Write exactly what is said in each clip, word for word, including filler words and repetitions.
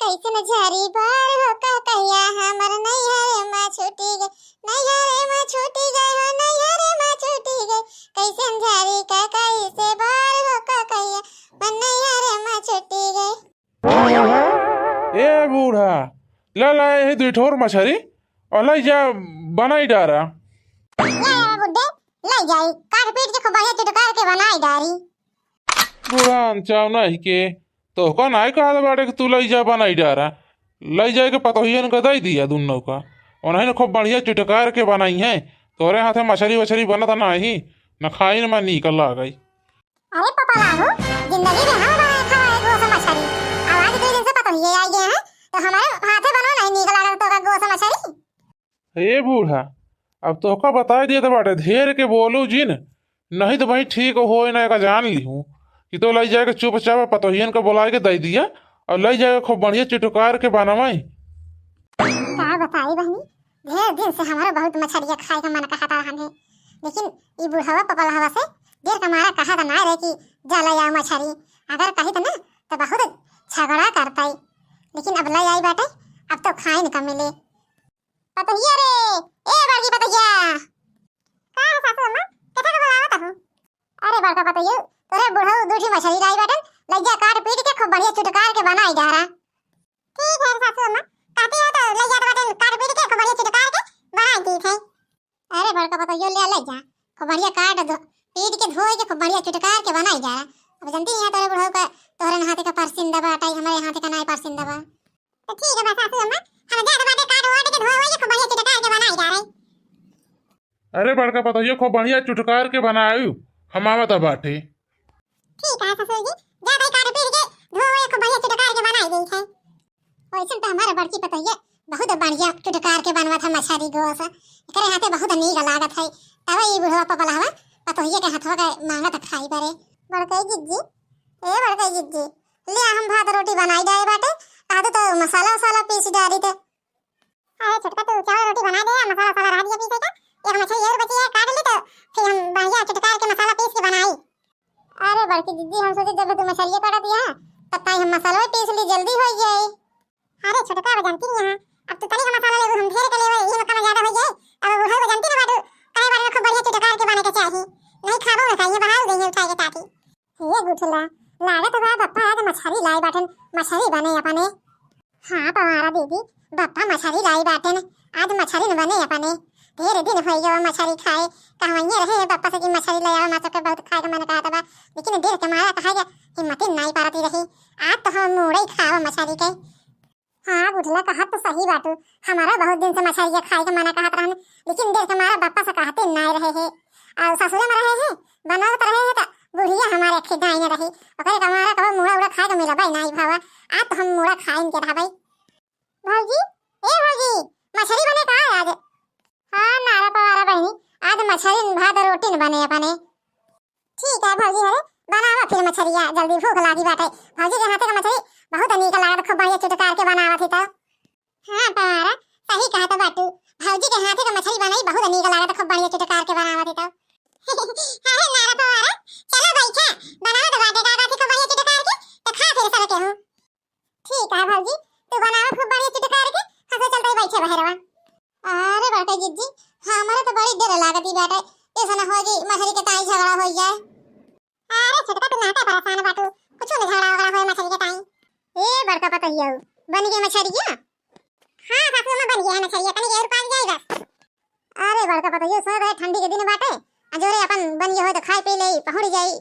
कैसन झारी बहर हो का कहिया, हमर नैहर मा छूटी गई, नैहर मा छूटी गई हो, नैहर मा छूटी गई। कैसन झारी का कैसे बहर हो का कहिया, मन नैहर मा छूटी गई। ए बूढ़ा, ले ला यही दुई ठोर मछरी और ले जा बनाई डारा। ले आ बुड्ढे, ले जाई, काट पीट के खूब बढ़िया चुटकार के बनाई डारी। बूढ़ा अनचाव नहीं के, तोहका नाई कहत बाटे कि तू लई जा बनाई डारा। लई जाए के पतोहियन का दई दिया दुन्नो का। ओनही न खूब बढ़िया चुटकार के बनाई है। तोरे हाथे मछरी वछरी बनत नाही, न खाइन में नीक लागई। अरे पपलाहू, जिंदगी में हम ना खावा है गोस मछरी। अब आज दो दिन से पतोहिए आई गए हैं, तो हमारे हाथे बनो नहीं नीक लागत तोका गोस मछरी। हे बूढ़ा, अब तोहका बताई देत बाटे, ढेर के बोलू जिन, नहीं तो भाई ठीक होए ना, एका जान लिहू कि तो लई जाके चुपचाप पतोहियन के बोलाए के दई दिया और लई जाके खूब बढ़िया चुटकार के बनवाई। का बताई बहनी, ढेर दिन से हमारा बहुत मछरिया खाए का मन कहत रहन है, लेकिन ई बुढ़वा पपलहवा से डेर के मारा कहत ना रहे कि जा लई आओ मछरी, अगर कहित ना तो बहुत झगड़ा करतई, लेकिन अब लई आई बाटे, अब तो खाइन का मिले। पतोहिया रे, ए बड़की पतोहिया। का है सासू अम्मा? केथा के बुलावत हूँ? अरे बड़का पतोहिया, तोरे बुढ़ऊ दू ठी मछली लाई बाटन, लइजा काट पीट के खूब बढ़िया चुटकार के बनाई डारा। ठीक है सासू अम्मा, कहती हो तो लइजा बाटन काट पीट के खूब बढ़िया चुटकार के बनाई दी थे। अरे बड़का पतोहिया ले ले जा, खूब बढ़िया काट धो, पीट के धोए के खूब बढ़िया चुटकार के बनाई डारा। अब जनती यहाँ तोरे बुढ़ऊ का, तोहरे हाथे का परसिंदा बाटे, हमरे हाथे का नाई परसिंदा बा। तो ठीक है बा सासू अम्मा, हम जात बाटे काट वाट के धोए के खूब बढ़िया चुटकार के बनाई डारे। अरे बड़का पतोहिया, खूब बढ़िया चुटकार के बनायु, हम आवत बाटे। ठीक है ससुर जी, जा भाई काट पीट के धोए खूब बढ़िया चुटकार के बनाई दी है। वैसे तो हमारे बड़की पतोहिया बहुत बढ़िया चुटकार के बनवा था मछरी गोस, एकरे हाथे बहुत नीक लागत है। तब ई बुढ़वा पपलहवा पतोहिया के हाथवा के मांगत खाई परे। बड़कई जिज्जी, ए बड़कई जिज्जी, ले हम भात रोटी बनाई डारे बाटे, कहते तो मसाला वसाला पीस डारी थे। अरे छोटका, तू चावल रोटी बना दे, मसाला वसाला रह दिया पीसे का। एक मछली और बची है, काट ली तो फिर हम बढ़िया चुटकार के मसाला पीस के बनाई। अरे बड़की दीदी, हम सोचे जब तू मछलिया काट दिया, तब ताई हम मसाला भी पीस ली, जल्दी हो जाए। अरे छोटका, अब जानती नहीं है, अब तू तनिक मसाला लेबू, हम ढेर के लेबे, ये मक्का में ज्यादा हो जाए। अब बुढ़ऊ को जानती ना बाटू, कहे बारे में खूब बढ़िया चुटकार के बने के चाही, नहीं खाबो ना खाइए, बढ़ाओ देंगे उठाए के ताती। हे गुठला, लागत बा बप्पा आज मछरी लाई बाटन, मछरी बने अपने। हाँ पवारा दीदी, बप्पा मछरी लाई बाटन, आज मछरी न बने अपने। ढेर दिन होई गवा मछरी खाए, कहवइये रहे हैं बप्पा से कि मछरी ले आओ, माँ सबके बहुत खाए के मन कहत बा, लेकिन डेर के मारा कहा के हिम्मत ही नाई पारती रही। आज तो हम मूड़े खाओ मछरी के। हाँ गुठला, कहत तो सही बाटू, हमारा बहुत दिन से मछरिया खाए के मना कहत रहन, लेकिन डेर के मारा बप्पा से कहते नाय रहे है। और ससुरे में रहे है, बनावत रहे है त बुढ़िया हमारे अखी डाइन रही, ओकरे के मारा कबो मूड़ा उड़ा खाए के मिलबे नाय भावा। आज तो हम मूड़ा खाइन के रहबे। भौजी, ए भौजी, मछरी बने का आज? हाँ नारा पवारा बहिनी, आज मछरी भात रोटी न बने अपने। ठीक है भौजी, हरे बनावा फिर मछरिया, जल्दी भूख लागी बाटे। भौजी के हाथे का मछरी बहुत नीक लागत, खूब बढ़िया चुटकार के बनावत ही तो। हाँ पवारा, सही कहत बाटू, भौजी के हाथे का मछरी बनाई बहुत नीक लागत, खूब बढ़िया चुटकार के बनावत ही तो। अरे नारा पवारा, चलो बैठा, बनावत बाटे का कहती खूब बढ़िया चुटकार के, तो खा फिर सब केहू। ठीक है भौजी, तू बनावा खूब बढ़िया चुटकार के, हम तो चलते बैठे बहरवा। अरे बड़का जिज्जी, हमारे तो बड़ी डर लागती बाटे, ऐसा ना हो जी मछली के ताई झगड़ा हो जाए। अरे छोटका, तू ना का परेशान बाटू, कुछ न झगड़ा वगड़ा होए मछली के ताई। ए बड़का पतोहिया, बन गई मछरिया? हाँ सासू अम्मा, बन गया है मछरिया, तनी और पाक जाए बस। अरे बड़का पतोहिया, सोच रहे ठंडी के दिन बाटे, आ जोरे अपन बन गया हो तो खाए पी ले, पहुड़ जाई।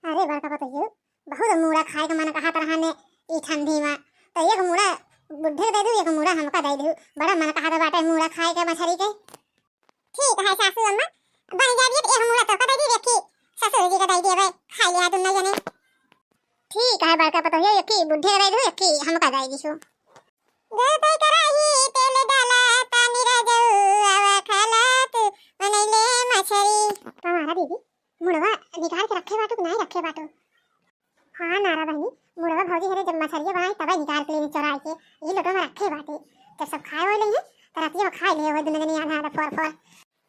अरे बड़का पतोहियो, बहुत मूड़ा खाए के मन कहत रहने ई ठंडी में, तो एक मूड़ा बुढ़े के दे दू, एक मूड़ा हमका दे दू। बड़ा मन कहत बाटे मूड़ा खाए के मछरी के। ठीक है सासू अम्मा, बन जाबी तो एक मूड़ा तोका दे दी, एक ससुर जी के दे देबे, खाई लिया दुन्नो जने। ठीक है बड़का पतोहियो, एक बुढ़े के दे दू, एक हमका दे दीसु। गरम कराही, तेल डाला, तानी राजू, आवा खाला तू, बनैले मछरी। पवारा दीदी, मुड़वा निकाल के रखे बाटू कि नाई रखे बाटू? हाँ नारा बहिनी, मुड़वा भौजी हरे जब मछरिया बनाई तबे निकाल के लेनी चोराई के, ई लोटो में रखे बाटे। जब सब खाए होए लेंगे, तो रतिया में खाए ले होए दुनो जने आधा आधा फोर फोर।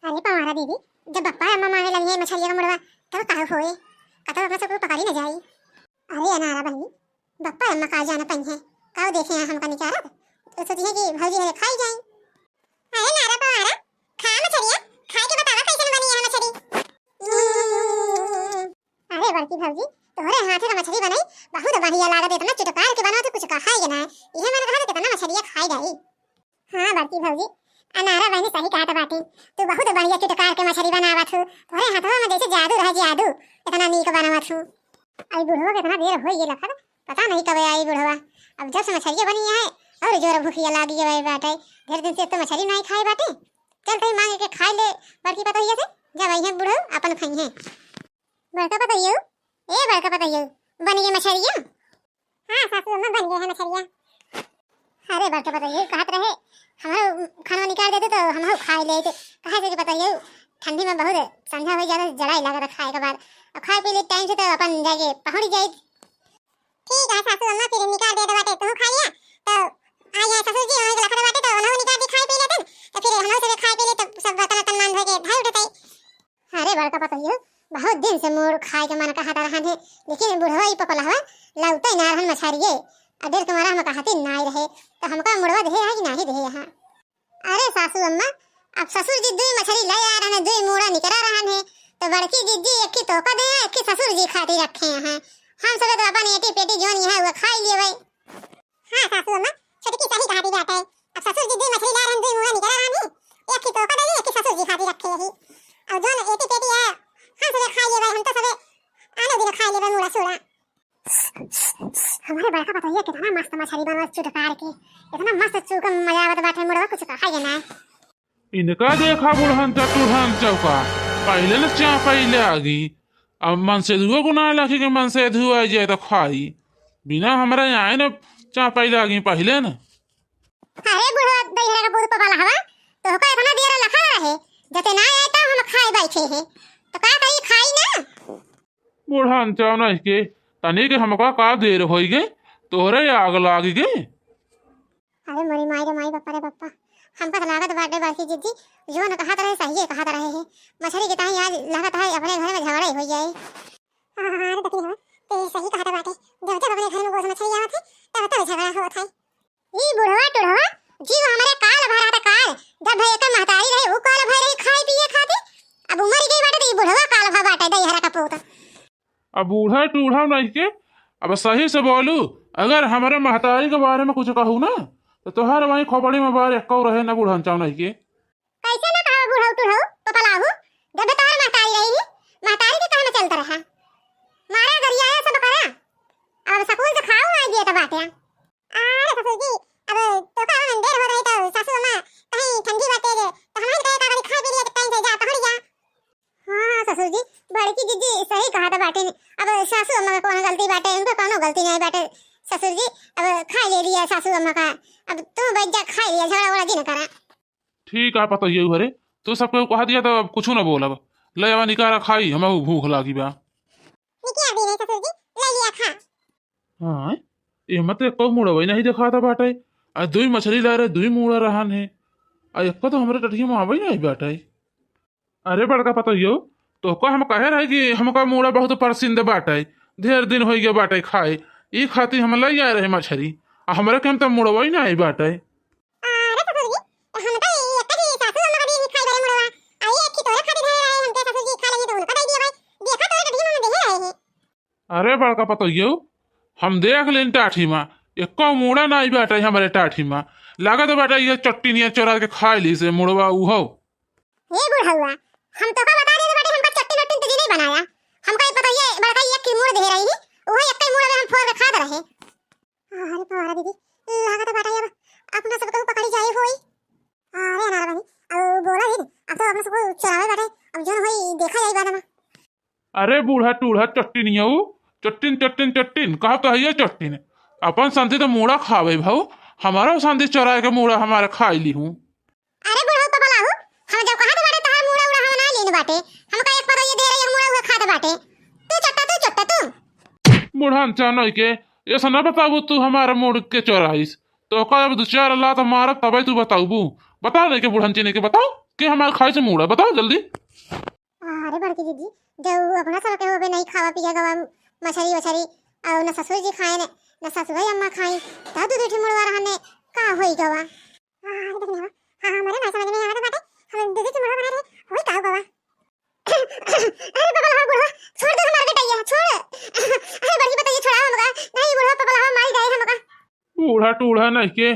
अरे पवारा दीदी, जब बप्पा अम्मा मांगे लगी है मछरिया का मुड़वा, तब का होए? कतौ अपना सब पकड़ी न जाई। अरे अनारा बहिनी, बप्पा अम्मा का जान पइहें। काउ देखे हैं हमका निकारत, तो सोची है कि भौजी हरे खाई जाई। अरे नारा पवारा, खा मछरिया, खाई के बतावा कैसन बनी है मछरी। अरे बड़की भौजी, तोहरे हाथे का मछरी बनाई, बहुत बढ़िया लागत, इतना चुटकार के बनावत, कुछ कहा ही ना है। इहे मन कहा था कितना मछरिया खाई जाई। हाँ बड़की भौजी, अनारा बहनी सही कहत बाटी, तू बहुत बढ़िया चुटकार के मछरी बनावत हूँ, तोहरे हाथवा में जैसे जादू रहे जादू, इतना नीक बनावत हूँ। आई बुढ़वा कितना देर हो ये लखत, पता नहीं कब आई बुढ़वा। अब जब से मछरिया बनी है और जोर भूखिया लागी गई बाटे, ढेर दिन से तो मछरी नहीं खाए बाटे। चल तई मांग के खाई ले बड़की पतोहिया से, जब आई है बुढ़ऊ अपन खाई है। बड़का पतोहियो, ए बड़का पतोहियो, बनी गई मछरिया? हाँ सासू अम्मा, बन गए हैं मछरिया। अरे बड़का पतोहियो कहत रहे, हमरो खाना निकाल देते तो हमहू खाए लेते। कहे से कि पतोहियो ठंडी में बहुत समझा हो जाता, जड़ाई लागत खाए के बाद। अब खाए पी ले टाइम से तो अपन जाके पहुँच जाए। ठीक है सासू अम्मा, फिर निकाल दे बाटे, तू खा लिया तो आ जाए ससुर जी, वहीं के लखत बाटे तो उन्हों निकाल दी खाए पी लेते, तो फिर हम सब खाए पी ले तो सब बर्तन वर्तन मान धो के धर उठते। अरे बड़का पतोहियो, बहुत दिन से मोर खाए के मन कहत रहन है, लेकिन बुढ़वा ई पपलहवा लौटे ना रहन मछरिये। आ डर के मारा हम कहती नाई रहे, तो हमका मुड़वा देहे है कि नाही देहे है? अरे सासू अम्मा, अब ससुर जी दुई मछरी ले आ रहन है, दुई मूड़ा निकरा रहन है, तो बड़की जिज्जी एक ही तोका दे, एक ही ससुर जी खातिर रखे हैं। हम सब तो अपन एटी पेटी जोन यहाँ हुआ खाई लिए भाई। हाँ सासू अम्मा, छोटकी सही कहा दी बात है। अब ससुर जी दुई मछली ला रहन, दुई मूड़ा निकरा रहन है, एक ही तोका दे, एक ही ससुर जी खातिर रखे यही। और जोन एटी पेटी है, हम सबे खाई लिए भाई, हम तो सबे आनो दिन खाई लेबे मूड़ा सूड़ा। हमारे बड़का पतोहिया कितना मस्त मछली बनवा चुटकार के, इतना मस्त चूका मजा आवत बाटे मुड़वा, कुछ कहा ये ना। इनका देखा बुढ़न चा टूढ़न चौका, पहले न चापैले आगी। अब मनसेधुआ को ना लाखी के मनसेधु आ जाए तो खाई, बिना हमरा आए न चापैले आगी पहले न। अरे बुढ़वा दहिरा का पूत पपलहवा, तोहका इतना देर लखा रहे, जते ना आए तब हम खाए बैठे हैं, तो का करी खाई ना? बुढ़न चा नहीं के, तनी के हमका का देर होई गई, तोहरे आग लागी गई। अरे मोरी माई रे माई, बापा रे बापा, हमका तो लागत बाटे बड़की जिज्जी, जोन कहत रहे सहिए कहत रहे है। मछरी के ताई आज लागत है अपने घर में झगड़ा ही हो जाए। हाँ, हाँ, हाँ, अरे देखी हो, ते सही कहत बाटे, जब जब अपने घर में गोस मछली आवत है, तब तब झगड़ा होत है। ई बुढ़वा टुढ़वा, जीव हमरे काल भर रहता काल, जब भई एकर महतारी रही, ऊ काल भर रही खाए पिए खातिर, अब उमर गई बाटे, तो ई बुढ़वा काल भर बाटे, दहिरा का पूत। अब बूढ़ा टूढ़ा नहीं के, अब सही से बोलू, अगर हमरे महतारी के बारे में कुछ कहू ना, तो तोहर वहीं खोपड़ी में बार एक्को रहे ना बुढ़न चाव नहीं के। कैसे ना कहो बुढ़ऊ टूढ़ऊ, पपलाहू, जब तोहर महतारी रही, महतारी के कहना चलत रहा। मारा गरियाया सब करा, अब सकून से खाऊ ना दिए तो बाटे। अरे ससुर जी, अब तो का हम देर हो रही तो सासू अम्मा कहीं ठंडी बाटे जे, तो हम ही कहे का करी, खाए पी लिए तो टाइम से जा, पहुंच जा। हाँ, हाँ, ससुर जी, बड़की जिज्जी सही कहत बाटे। अब सासू अम्मा का कौन गलती बाटे, उनका कौनो गलती नहीं बाटे। ससुर जी, अब खाए ले लिया सासू अम्मा का, अब तू बैठ जा, खाए लिया, झगड़ा वगड़ा जिन करा। ठीक है, पतोहियो हरे, तू सबके कहा दिया तो अब कुछ ना बोलब। ले आवा निकारा खाई, हमहू भूख लागी बा। निकाल दी रही ससुर जी, ले लिया खा। हाँ, एमा तो एको मुड़वई नहीं देखाता बाटे। आ दुई मछली ला रहे, दुई मुड़ा रहन है। आ एको तो हमरे टटिया में आवई नहीं बाटे। अरे बड़का पतोहियो, तोहका हम कहे रहे कि हमका मुड़ा बहुत पसंद बाटे, ढेर दिन होइ गया बाटे खाए, ई खातिर हम लई आए रहे मछरी, आ हमरे के हम तो मुड़वई नहीं बाटे। अरे ससुर जी, हम तो एक ही सासू अम्मा का देही खाए बरे मुड़वा, आ ये एक ही तोरे खातिर धरे रहे, हमके ससुर जी खा लेंगे तो उनका दे दिए भाई, देखा तोरे टटिया में देहे रहे हैं। अरे बड़का पतोहियो, हम देख लेन टाठी मा, एको मूड़ा नाई बाटे हमरे टाठी मा। लागत बाटे ये चट्टी नियर चोरा के खाए ली से मुड़वा उहो। ए बुढ़उआ, हम तोका बता देत बाटे, हमका चट्टी नट्टी तुझे नहीं बनाया। हमका ये पतोहिया बड़का ये की मूड़ दे रही, उहो एक ही मूड़ में हम फोड़ के खात रहे। अरे पवारा दीदी, लागत बाटे अब अपना सबके पकड़ी जाए होई। अरे अनार बनी, अब बोला दीदी, अब तो अपना सबको चरावे बाटे, अब जोन होई देखा जाई बाद में। अरे बूढ़ा टूढ़ा चट्टिनियऊ, चट्टिन, चट्टिन, चट्टिन, कहा तो है ये चट्टिन। अपन संती तो मूड़ा खावे भाऊ, हमारा संती चोराए के मूड़ा हमारे खाई ली हूँ। अरे बूढ़ा पपलाहू, हम जब कहा तो बाटे तहार मूड़ा उड़ा हम ना लेन बाटे, हमका एक पतोहिया दे रही है मूड़ा उहे खात बाटे, तू चट्टा, तू चट्टा, तू। बुढ़न चानई के, ऐसा ना बताबू तू हमारा मूड़ के चोराइस, तो ओकर अब दो चार लात मारब तबे तू बताबू। बता नहीं के बुढ़न चीनी के बताओ, के हमारे खाई से मूड़ा बताओ जल्दी। अरे बड़की दीदी, जब अपना सब के होबे नहीं खावा पिया गवा मछरी वछरी, और न ससुर जी खाए न, ना ससुर अम्मा खाई, ता दू दू ठे मुड़वा रहने, का होई गवा? हाँ, हाँ, हाँ, हाँ, हमरे ना समझ में आवत बाटे, हम दू दू ठे मुड़वा बना रहे, होई का गवा? अरे बगल हो बुढ़वा, छोड़ दे हमार गटैया, छोड़। अरे बड़ी बताइए, छोड़ा हमका, नहीं बुढ़वा पगला हो, मार जाए हमका। बूढ़ा टूढ़ा नहीं के,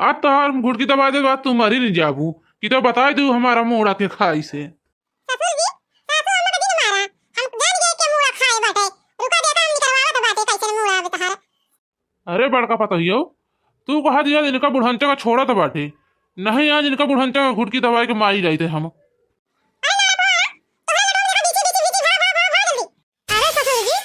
आज तोहार घुटकी दबा दे, बाद तू मरी नहीं जाबू, कि तो बताई दू हमारा मुड़ा के खाई से। ससुर जी, सासू अम्मा के दिन मारा, हम जान गए के मुड़ा खाए बाटे। रुका देखा, हम निकलवावत बाटे कैसे मुड़ा आवे तोहार। अरे बड़का पतोहियो, तू कहा दिया इनका बुढ़ंचा का छोड़त बाटे, नहीं आज इनका बुढ़ंचा का घुटकी दबाए के मारी जाइत हम। अरे ना, ना, ना, तोहरे लटवा देखा बीची, बीची, बीची, भाग, भाग, भाग, भाग जल्दी। अरे ससुर जी,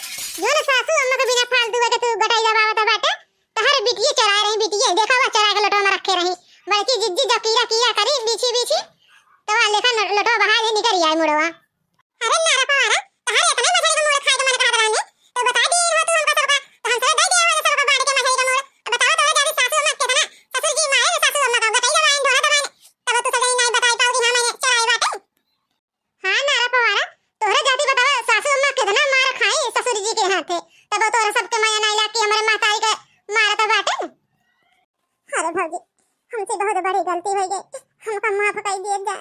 जो ना सासू अम्मा के बिना फालतू के तू गटाई दबावत बाटे, तोहरे बिटिये चराए रही, बिटिये, देखा हुआ चरा के लटवा में रखे रही, बल्कि जिज्जी जब कीड़ा, कीड़ा करी, बीची, बीची, तो वहाँ लेखा न-, लटवा बहा दे, निकल आए मुड़वा। अरे नारा पवारा, तोहरे इतने मछली के मुड़ा खाए के मन कहत रहने, तो बता दिए हो तू हमका सबका, तो हम सब दे दिए हो सबका बांट के मछली के मुड़ा। अब बताओ तोहरे जाति सासू अम्मा के तना, ससुर जी मारे सासू अम्मा का बताई दबाइन, दोहा दबाइन, तब तू सब नहीं बताई पाओगी, हाँ मैंने चुराई बाटे। हाँ नारा पवारा, तोहरे जाति बतावा सासू अम्मा के तना मार खाई ससुर जी के हाथे, तब तोहरे सबके माया नहीं लाग कि हमारे महतारी के मारत बाटे। अरे भौजी, हमसे बहुत बड़ी गलती हो गई, हमका माफ कर दिए जा।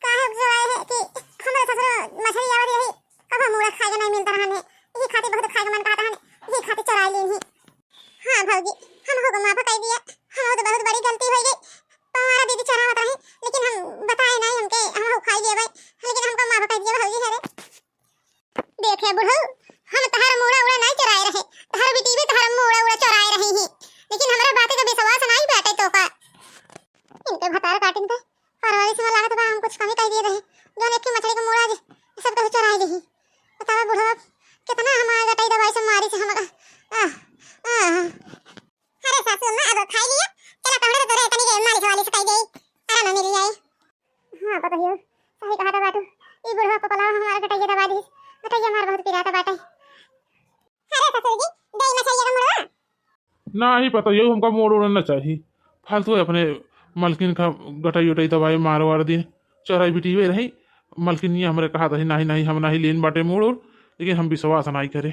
काहे जो आए है कि हमारे ससुर मछली आवत रही, कब हम मुड़ा खाए के नहीं मिलता रहने, यही खातिर बहुत खाए के मन कहता रहने, यही खातिर चुराई लेनी। हाँ भौजी, हम हो माफ कर दिया, हम तो बहुत बड़ी गलती हो गई। तुम्हारा दीदी चुरावत रही, लेकिन हम बताए नहीं, हमके हम हो खाई लेवे, लेकिन हमको माफ कर दिया भौजी। अरे देखे बुढ़ऊ, हम तहार मूड़ा उड़ा नाई चोराए रहे, तहार बिटिया तहार मूड़ा उड़ा चोराए रही ही, लेकिन हमरा बात के विश्वास नाई बाटे तोका। इनके भतार काटिन के परवरिश में लागत बा, हम कुछ कमी कह दिए रहे, जौन एक ही मछली के मूड़ा जे सब कहू चोराए रही। बतावा बुढ़ऊ, कितना हमार गटाई दबाई से मारी से हम, आह, आह। अरे सासू अम्मा, अब खाई लिया। चला, कहूँ तो तोरे तनी के मालिश वालिश कई देई, आराम मिल जाई। हाँ, पतोहियो, सही कहा था बाटू। ई बुढ़वा पपला हमार गटैया दबा दी। गटैया हमार बहुत पिरात बाटे। अरे ससुर जी, देई मछलिया का मुड़वा। नाही पतोहियो, हमका मोड़ उड़न ना चाही। फालतू अपने मलकिन का गटाई उटाई दबाई मार वार दिन। चोराई बिटिये रही, मलकिनिया हमरे कहा रही, नाही, नाही, हम नाही लेन बाटे मोड़ उड़, लेकिन हम विश्वास नाही करे।